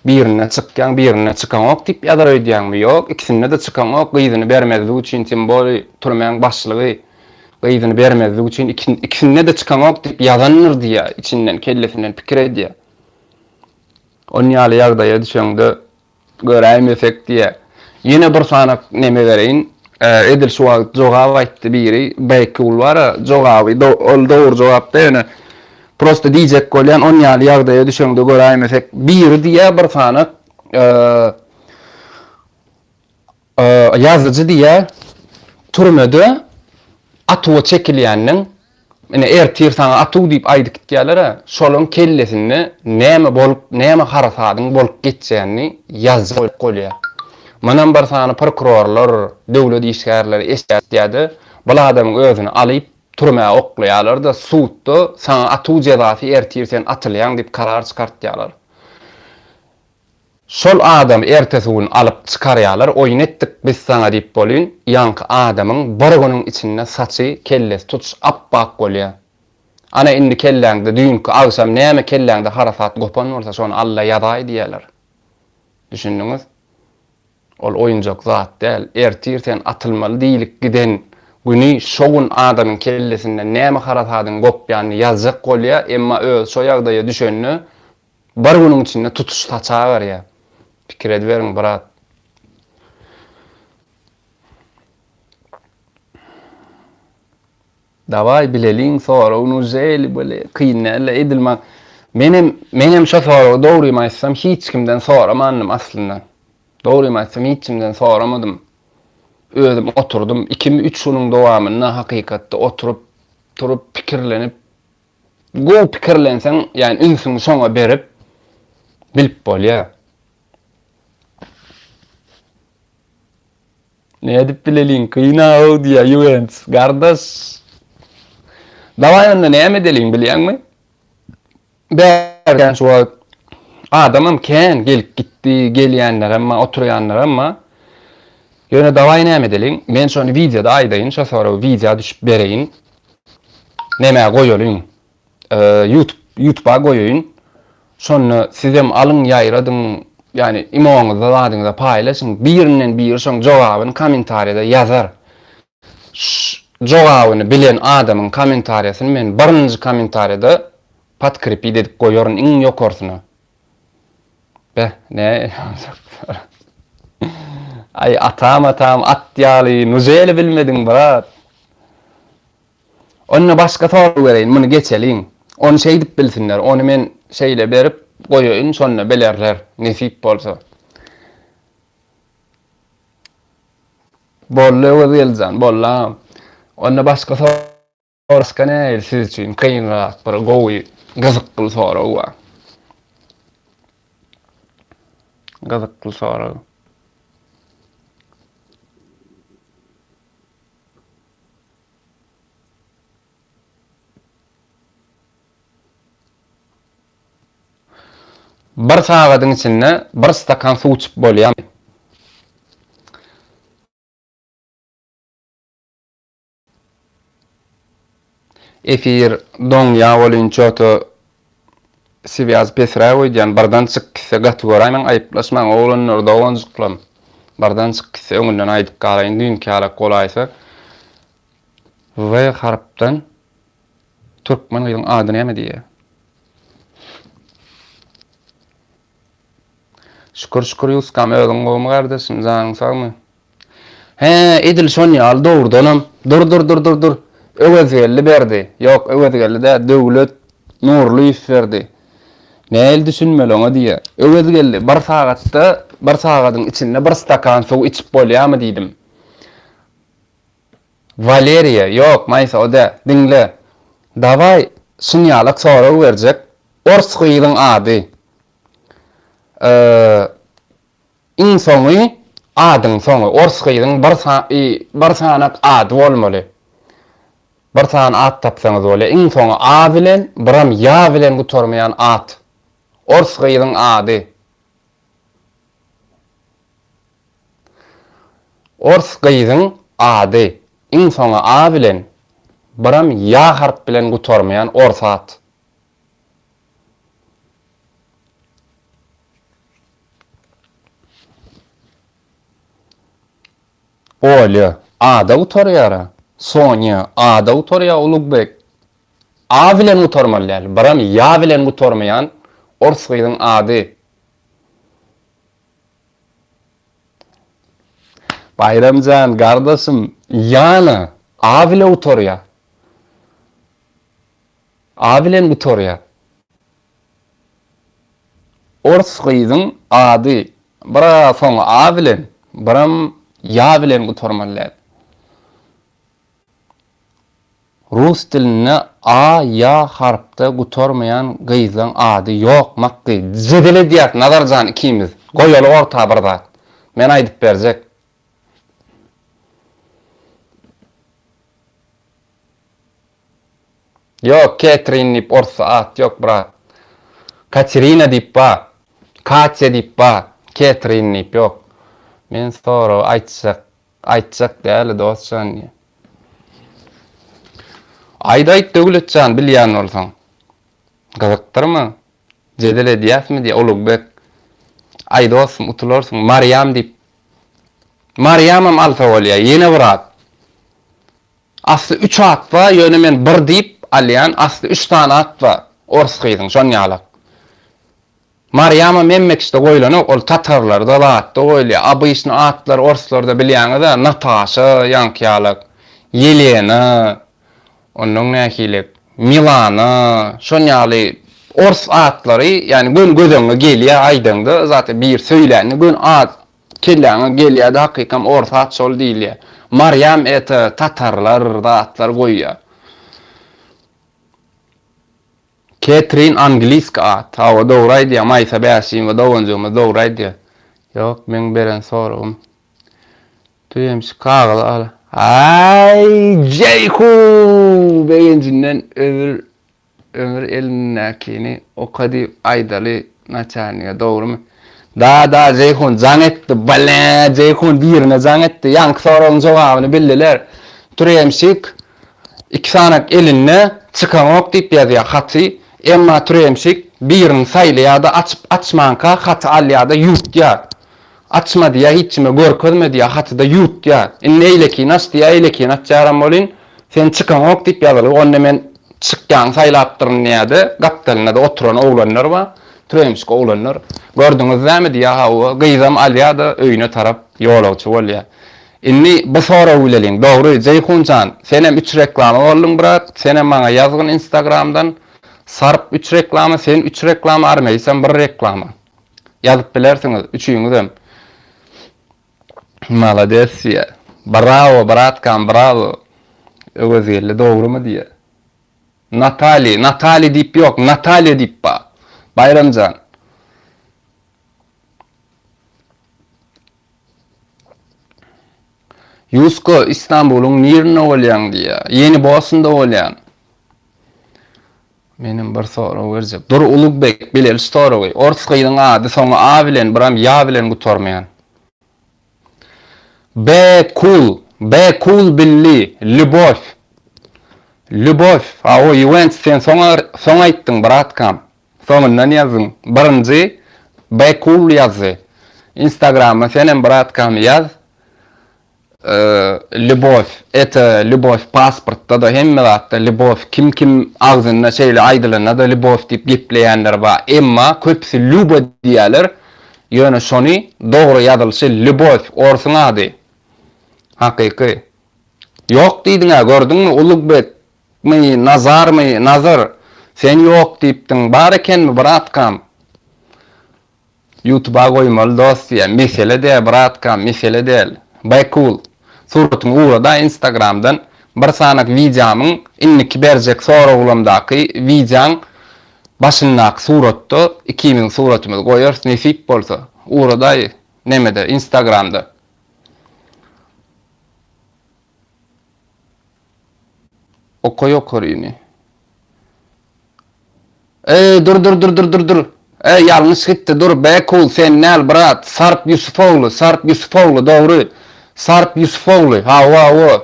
birinde çykýaň, birinde çykaňok diýip ýazar öýdýäňmi? Ýok, ikisinde-de çykaňok, gyzyny bermezlik üçin, tim boli türmäň başlygy gyzyny bermezlik üçin ikisinde-de çykaňok diýip ýazandyr diýýä, içinden, kellesinden pikir edýä. Onýaly ýagdaýa düşeňde Göräýmesek diýýä. Ýene bir sanak neme bereýin. Edil şu wagt jogap aýtdy biri. Bäkgul bar-a, jogaby ol dogry jogap-da ýöne prosta diýjek bolýan on ýaly ýagdaýa düşeňde göräýmesek biri diýýä bir sanak Ýazyjy diýýär, türmede atuwa çekilýäniň, ine ertir saňa atuw diýip aýdyp gitýärler-ä, şolaň kellesinde näme bolup, näme harasadyň bolup geçýänini ýazjak bolýar. Munam bir sany prokurorlar, döwlet işgärleri eşidýär-de, bul adamyň özüni alyp, türmä oklaýarlar-da, sudda saňa atuw jezasy ertir sen atylýaň diýip karar çykartýarlar. Şol adamy ertesi gün alyp çykarýarlar, oýun etdik biz saňa diýip bolýn, ýaňky adamyň bir günüň içinde saçy, kellesi tutuş ap-ak bolýar. Ana indi kelläňde düýnki agşam näme kelläňde harasat gopan bolsa şony Alla ýazaý diýýärler. Düşündiňiz? Ol oýunjak zat däl. Ertir sen atylmaly diýlip giden güni şo gün adamyň kellesinde näme harasadyň gopýanyny ýazjak bolýar, emma özi şo ýagdaýa düşende Bir günüň içinde tutuş saç agarýar. Pikir ediberiň brat. Dawaý bileliň sorag nujeli bile kyn däl edil ma menem menem şo soragy dogrymy aýtsam hiç kimden soramandym aslynda. Dogrymy aýtsam hiç kimden soramadym. Özüm oturdym ikimi üç günüň dowamynda hakykatda oturyp turup pikirlenip Gowy pikirlenseň, ýagny ünsüňi şoňa berip bilip bolýar. Nädip bileliň kyn-ow diýýär Juwentus. Gardaş. Dawaý onda näme edeliň bilýäňmi? Bärden şu wagt adamam kän gelip gitdi, gelýänlerem bar, oturýanlaram bar. Ýöne dawaý näme edeliň? Men şony wideoda aýdaýyn, şo soragy wideo düşüp bereýin. Nämä goýalyň? Youtube Youtuba goýaýyn. Şonda sizem alyň ýaýradyň, ýagny imoňyzda zadyňyzda paýlaşyň. Birinden biri şoň jogabyny kommentariýada ýazar. Jogabyny bilen adamyň kommentariýasyny men birinji kommentariýada podkrepit edip goýaryn iň ýokarsyna. Beh, ne Aý atam atam at ýaly nujeli bilmediň brat. Onda başga sorag bereýin, muny geçeliň. Ony şeýdip bilsinler, ony men şeýle berip goýaýyn, şonda bilerler, nesip bolsa. Boldy Öwezgeldijan, boldy agam. Onda başga Başga nähili siz üçin kynrak bir gowy gyzykly sorag bar? Gyzykly sorag. Bir sagadyň içinde bir stakan suw içip bolýarmy? Efir doňýa welin çoto swýaz pesräk öýdýän birden çyk gitse gaty göräýmäň aýyplaşmaň oglanlar doganjyklam birden çyk gitse öňünden aýdyp galaýyn düýnki ýalak bolaýsa W harpdan türkmen gyzyň ady näme diýýä. Şükür şükür Ýuskam özüň gowumy gardaşym janyň sagmy. Hä edil şon ýaly dogrudanam. Dur dur dur dur dur. Öwezgeldi berdi. Ýok Öwezgeldi däl Döwlet Nurlyýew berdi. Nähili düşünmeli oňa diýýä. Öwezgeldi bir sagatda bir sagadyň içinde bir stakan suw içip bolýamy diýdim. Waleriýa ýok Maýsa o däl. Diňle. Dawaý şunýalak sorag berjek. Ors gyzyň ady. Iň soňy adyň soňy ors gyzyň bir bir sanak ady bolmaly. Bir sany at tapsaňyz bolýar. Iň soňy a bilen biram ýa bilen gutarmaýan at. Ors gyzyň ady. Ors gyzyň ady. Iň soňy a bilen biram ýa harp bilen gutarmaýan ors at. Olýa, A-da gutarýar-a. Sonýa, A-da gutarýar, Ulugbek. A bilen gutarmaly däl, biram ýa bilen gutarmaýan ors gyzyň ady. Baýram jan, gardaşym, ýana, A bile gutarýar. A bilen gutarýar. Ors gyzyň ady bir-a soňy A bilen, biram Ýa bilen gutarmaly däl. Rus dilinde A, Ýa harpda gutarmaýan gyzlaň ady ýok Makgy. Jedel edýäs Nazarjan ikimiz. Goýaly orta bir zat. Men aýdyp berjek. Ýok, Ketrin diýip orsça at ýok, brat. Katerina diýip bar. Katýa diýip bar. Ketrin diýip ýok. Men soragy aýtjak aýtjak däli dostjan diýýär. Aýt aýt Döwletjan bilýän bolsaň. Gyzykdyrma. Jedel edýäsmi diýýär Ulugbek. Aý dostum utularsyň Marýam diýip. Marýamam alsa bolýar ýene bir at. Asly üç at bar ýöne men bir diýip alýan asly üç sany at bar ors gyzyň şon ýalak. Marýamam hemmekişde goýlanok ol tatarlarda zatda goýulýar obyçny atlar orslarda bilýäňiz-ä Nataşa ýaňky ýalak Ýelena onnoň nähili Milana şon ýaly ors atlary ýani göni göz öňüňe gelýär aýdaňda zat biri söýlände göni at kelläňe gelýärde hakykam ors at şol diýilýär Marýam eta tatarlar zatlar goýýar. Ketrin angliski at. Hawa dogry aýdýaň Maýsa Bäşimowa doganjygymyz dogry aýdýar. Ýok meň beren soragym. Tüýemşik kagyzy al. Aý Jeýhun begenjinden ömür ömür elindäkini oka diýip aýdaly naçalnige dogrymy. Da da Jeýhun jaň etdi blä Jeýhun birine jaň etdi ýaňky soragyň jogabyny bildiler. Türemşik Iki sanak elinde çykaňok diýip ýazýar haty, emma türemşik birini saýlaýar-da açyp açmanka haty alýar-da ýuwtýar. Açma diýýär, hiç kime görkezme diýýär, haty-da ýuwtýar. Indi eýlekini aç diýýär, eýlekini açýaram welin, sen çykaňok diýip ýazylgy, onda men çykýany saýlapdyryn diýýär-de, gapdalynda-da oturan oglanlar bar, türemşik oglanlar. Gördüňiz dämi diýýär, hawa, gyzam alýar-da öýüne tarap ýolagçy bolýar. Indi bu soragy bileliň. Dogry, Jeýhun jan, senem üç reklama bolduň brat, senem maňa ýazgyn instagramdan. Sarp üç reklama, sen üç reklama, Armeýsem bir reklama. Ýazyp bilersiňiz, üçüňizem. Malades diýýär. Brawo, bratkam, brawo. Öwezgeldi dogrymy diýýär. Natali, Natali diýip ýok, Natalýa diýip bar. Baýramjan. Ýusko, Istanbulyň nirinde bolýaň diýýär. Ýeni Bosnda bolýan. Menem bir sorag berjek. Dur Ulugbek, bileli şu soragy. Ors gyzyň ady soňy A bilen, biram Ýa bilen gutarmaýan. B cool, B cool billi, Lýubow. Lýubow, hawa Ýuwents sen soň soň aýtdyň bratkam. Soňundan ýazdyň. Birinji Bcool ýazdy. Instagrama senem bratkam ýaz. Lýubow это lýubow pasportda-da hemme zatda lýubow kim kim agzynda şeýle aýdylanda-da lýubow diýip gepleýänler bar. Emma köpüsi Lýuba diýýärler. Ýöne şony dogry ýazylyşy Lýubow orsuň ady. Hakyky. Ýok diýdiň-ä gördüňmi Ulugbek My, Nazarmy, Nazar, sen ýok diýipdiň, bar ekenmi bratkam? Ýutuba goýmaly dost diýýä, mesele däl bratkam, mesele däl. Be cool. Suratyňy ugradaý instagramdan, bir sanak wideomyň indiki berjek soraglamdaky wideoň başyndaky suratda ikimiziň suratymyzy goýarys nesip bolsa. Ugradaý nemede instagramda. Oka ýokaryny. Eý dur dur dur dur dur dur. Eý ýalňyş gitdi dur Bekul sen däl brat Sarp Ýusufogly Sarp Ýusufogly dogry Sarp Ýusufogly hawa hawa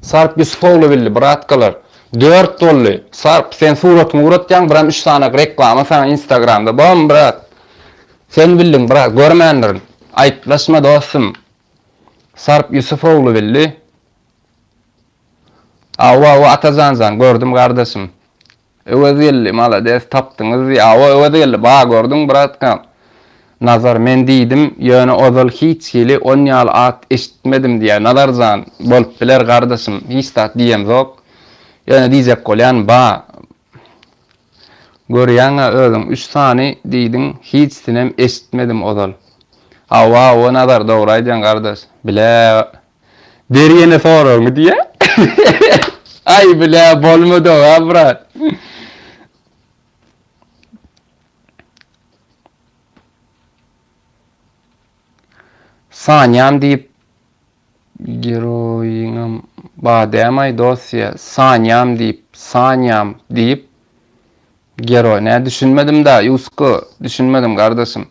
Sarp Ýusufogly bildi bratkalar Dört boldy Sarp sen suratyňy ugratýaň biram üç sany reklama saňa instagramda bormy brat Sen bildiň brat görmändirin Aýyplaşma dostum Sarp Ýusufogly bildi. Awa awa Atajanjan gördüm gardaşym. Öwezgeldi malades tapdyňyz diý awa Öwezgeldi ba gördüň bratkam. Nazar men diýdim ýöne ozal hiç hili on ýaly at eşitmedim diýä Nazarjan bolup biler gardaşym hiç zat diýemzok ýöne diýjek bolýan ba görýäňä özüň üç sany diýdiň hiçsinem eşitmedim ozal. Awa awa Nazar dogry aýdýaň gardaş bile Ber ýene soragyňy diýä. Aý bile bolmadyga brat. Sanýam diýip geroýyňam ba dämaý dos diýä. Sanýam diýip, sanýam diýip geroý. Nä düşünmedim da Ýusko, düşünmedim gardaşym.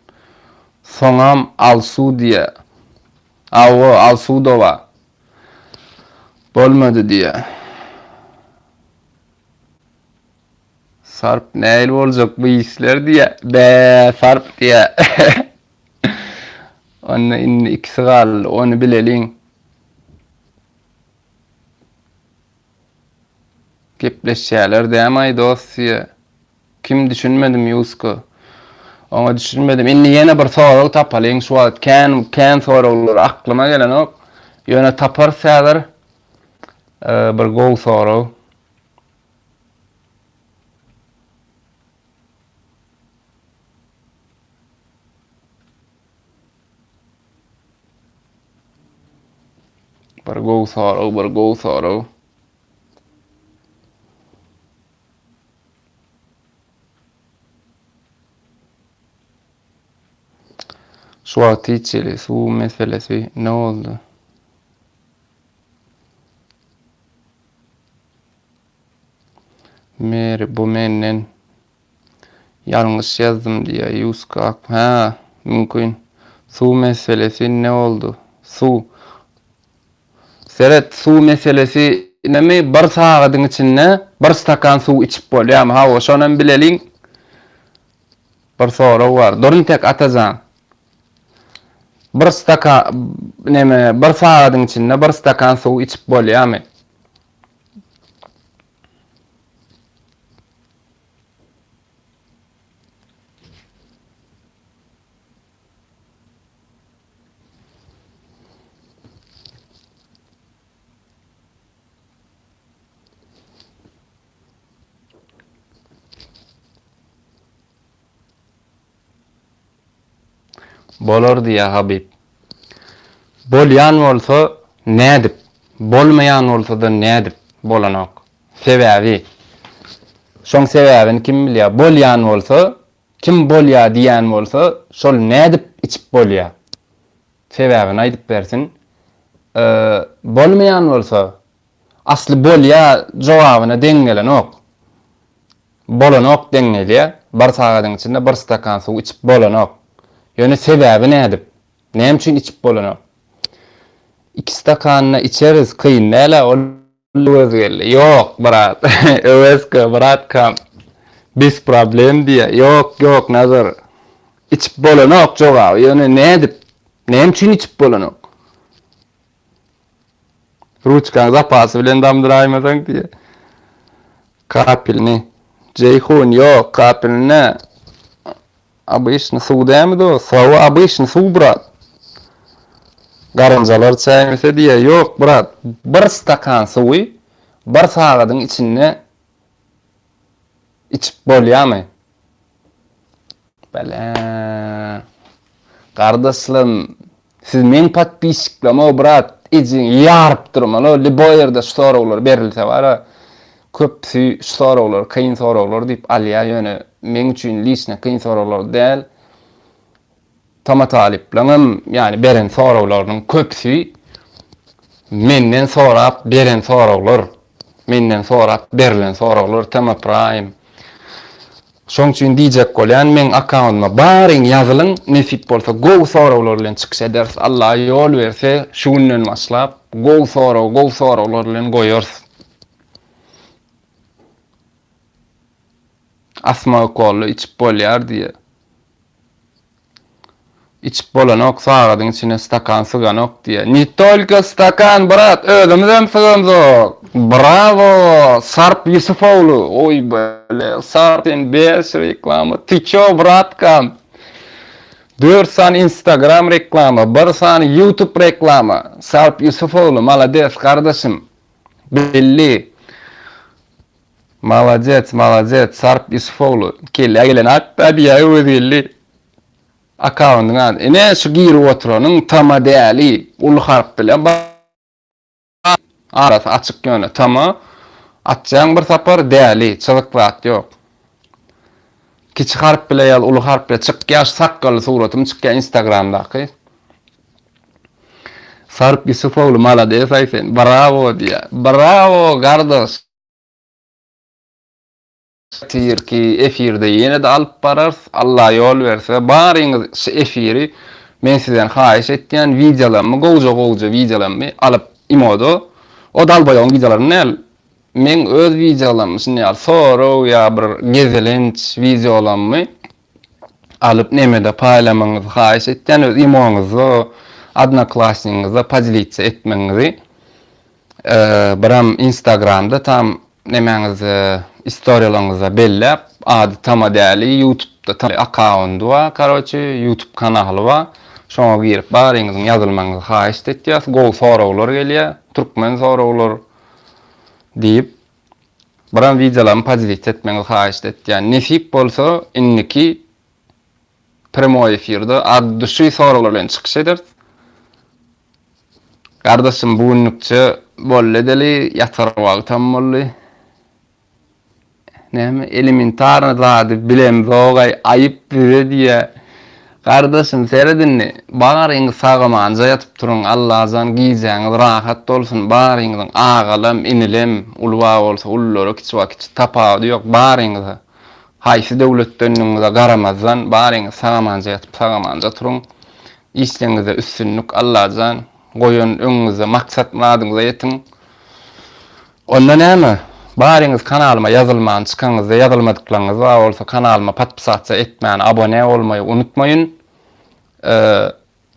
Soňam Alsu diýýä. Hawa, Alsudowa. Bolmady diýýä. Sarp nähili boljak bu işler diýýä. Bä, Sarp diýýä. Onda indi ikisi galdy, ony bileliň. Gepleşýäler dämaý dost diýýä. Kim düşünmedim Ýusko. Oňa düşünmedim. Indi ýene bir sorag tapalyň. Şu wagt kän kän soraglar aklyma gelenok. Ýöne taparys häzir. Bir gowy sorag. Bir gowy sorag, bir gowy sorag. Şu wagt hiç hili suw meselesi ne boldy? Meri bu menden ýalňyş ýazdym diýýär Ýuska ak hä mümkin. Suw meselesi ne boldy? Suw. Seret suw meselesi nemi bir sagadyň içinde bir stakan suw içip bolýarmy? Hawa şonam bileliň. Bir sorag bar. Dur intek Atajan. Bir stakan neme bir sagadyň içinde bir stakan suw içip bolýarmy? Bolar diýýär Habyp. Bolýan bolsa nädip, bolmaýan bolsa-da nädip bolanok. Sebäbi. Şoň sebäbini kim bilýär. Bolýan bolsa, kim bolýar diýýän bolsa, şol nädip içip bolýar? Sebäbini aýdyp bersin. Bolmaýan bolsa, asly bolýar jogabyna deň gelenok. Bolanok deň gelýär. Bir sagadyň içinde bir stakan suw içip bolanok. Ýöne sebäbi nädip? Näme üçin içip bolanok? Iki stakanyny içeris, kyn däl-ä ol. Öwez geldi. Ýok, brat. Öwezka, bratkam. Bez problem diýýär. Ýok, ýok, Nazar. Içip bolanok jogaby. Ýöne nädip? Näme üçin içip bolanok? Ruçkaň zapasy bilen damdyraýmasaň diýýär. Kapilni. Jeýhun, ýok, kapilni obyçny suw dämi dost? Hawa, obyçny suw, brat. Garynjalar çäýmese diýýär. Ýok, brat, bir stakan suwy bir sagadyň içinde içip bolýarmy? Bele. Gardaşlym, siz meň podpisçiklemow brat, ejeňi ýaryp durmaly, lýuboý ýerde şu soraglar berilse bara, köpüsi şu soraglar kyn soraglar diýip alýar, ýöne meň üçin liçno kyn soraglar däl. Tama talyplaňam ýani beren soraglarynyň köpüsi menden sorap beren soraglar, menden sorap berlen soraglar Tama Prime. Şoň üçin diýjek bolýan meň akkaundyma baryň ýazylyň nesip bolsa gowy soraglar bilen çykyş ederis Allah ýol berse şu günden başlap gowy sorag gowy soraglar bilen goýarys. Asma ukoly içip bolýar diýýär. Içip bolanok sagadyň içine stakan syganok diýýär. Ne tolko stakan brat özümizem sygamzok. Bravo Sarp Ýusufoglu. Oý bele Sarp sen bäş reklama. Ty ço bratkam. Dört sany instagram reklama, bir sany youtube reklama. Sarp Ýusufoglu malades gardaşym. Belli. Malades malades Sarp Ýusufoglu kellä gelen atda diýýär Öwezgeldi. Akkaundyň ady. Ine şu girip oturanyň Tama däli uly harp bilen arasy açyk ýöne Tama atjaň bir sapar däli çyzyk zat ýok. Kiçi harp bile ýa uly harp bile çykýar şu sakgally suratym çykýar instagramdaky. Sarp Ýusufoglu malades aý sen. Bravo diýýär. Bravo gardaş. Ertirki efirde ýene-de alyp bararys. Allah ýol berse, baryňyz şu efiri men sizden haýyş etýän wideolammy gowja gowja wideolammy alyp imoda o dalbaýogyň wideolaryny däl meň öz wideolammy şunday ýaly sorag ýa bir gezelenç wideolammy alyp nemede paýlamagyňyzy haýyş etýän öz imoňyzda odnoklassnigiňizde podelitsa etmegiňizi Biram instagramda tam nemäňizde istoriýalaryňyzda belläp ady Tama Däli ýutubda tam akkaundy bar karoçi ýutub kanaly bar şoňa girip baryňyzyň ýazylmagyňyzy haýyşt etýäs gowy soraglar gelýä türkmen soraglar diýip biram wideolarymy podelits etmegiňizi haýyşt etýän nesip bolsa indiki Premoý efirde ad duşy soraglar bilen çykyş ederis. Gardaşym bu günlükçe boldy edeli, ýatar wagtam boldy. Näme elementarny zady bilemzogaý aýyp bize diýýä. Gardaşym seret indi, baryňyz sagamanja ýatyp turuň Allajan gijäňiz rahat bolsun baryňyzyň agalam inilem uly ba bolsa ululara kiçi ba kiçi tapawudy ýok baryňyza. Haýsy döwletdendigiňize garamazdan baryňyz sag-amanja ýatyp sag-amanja turuň. Işleriňizde üstünlik Allajan goýan öňüňizde maksat myradyňyza ýetiň. Onda näme baryňyz kanalyma ýazylman çykaňyzda ýazylmadyklaryňyz bar bolsa kanalyma podpisatsa etmäni abone bolmaýy unutmaýyn.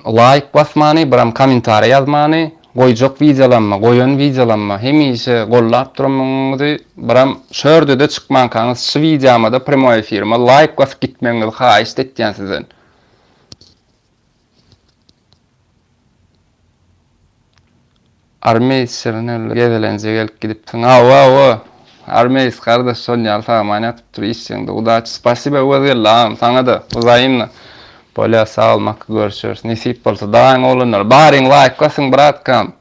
Laýk basmany biram komentariýa ýazmany goýjak wideolamma goýan wideolamma hemişe gollap durmagyňyzy biram şördede çykmankaňyz şu wideomada premoý efirime laýk basyp gitmegiňizi haýyşt etýän sizden. Armeýs şirin öldü gezelenje gelip gidipsiň hawa hawa Armeýs gardaş şon ýaly sag-aman ýatyp dur işjeňde udaçi spasiba Öwezgeldi agam saňada wzaýymno bolýa sag bol maka görüşeris nesip bolsa daýyň oglanlar baryň laýk basyň bratkam.